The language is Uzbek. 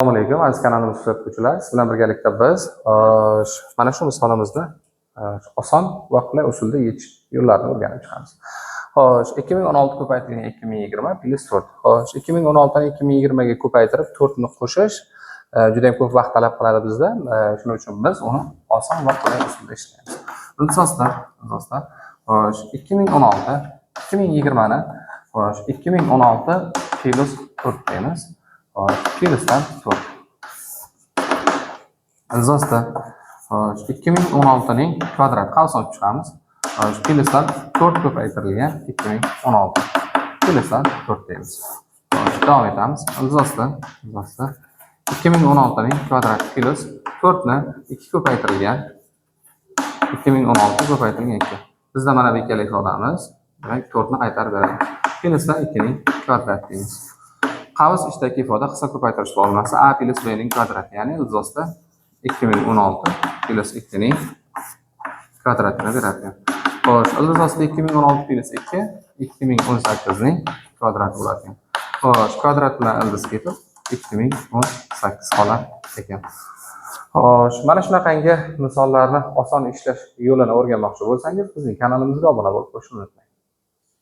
Assalomu alaykum, aziz kanalimiz kuzatuvchilari. Siz bilan birgalikda biz mana shu misolimizni oson va qulay usulda yechish yo'llarini o'rganib chiqamiz. Xo'sh, 2016 ko'paytirilgan 2020 plyus 4. Xo'sh, 2016 ni 2020 ga ko'paytirib 4 ni qo'shish juda ham ko'p vaqt talab qiladi bizda. Shuning uchun biz uni oson va qulay usulda ishlaymiz. Iltizosda, xo'sh, 2016 2020 ni, xo'sh, 2016 plyus 4 deymiz. Xo'sh, plyusdan 4. Iltizosda, xo'sh, 2016 ning kvadrat, qavs ochib chiqamiz. Xo'sh, plyusdan 4 ko'paytirilgan 2016 plyusdan 4 deymiz. Xo'sh, davom etamiz. Iltizosda 2016 ning kvadrat plyus 4 ni 2 ko'paytirilgan 2016 ko'paytirilgan 2. Bizda mana bu ikkala ifodamiz. Demak, 4 ni qaytarib beradi. Plyusdan 2 ning kvadrat deymiz. Qavs ichidagi ifoda qisqa ko'paytirish formulasi a plyus b ning kvadrati, ya'ni iltizosda 2016 plyus 2 ning kvadratini berar ekan. Xo'sh, iltizosda 2016 plyus 2 2018 ning kvadrati bo'lar ekan. Xo'sh, kvadrat bilan ildiz ketib 2018 qolar ekan. Xo'sh, mana shunaqangi misollarni oson ishlash yo'lini o'rganmoqchi bo'lsangiz, bizning kanalimizga obuna bo'lib qo'yishni unutmang.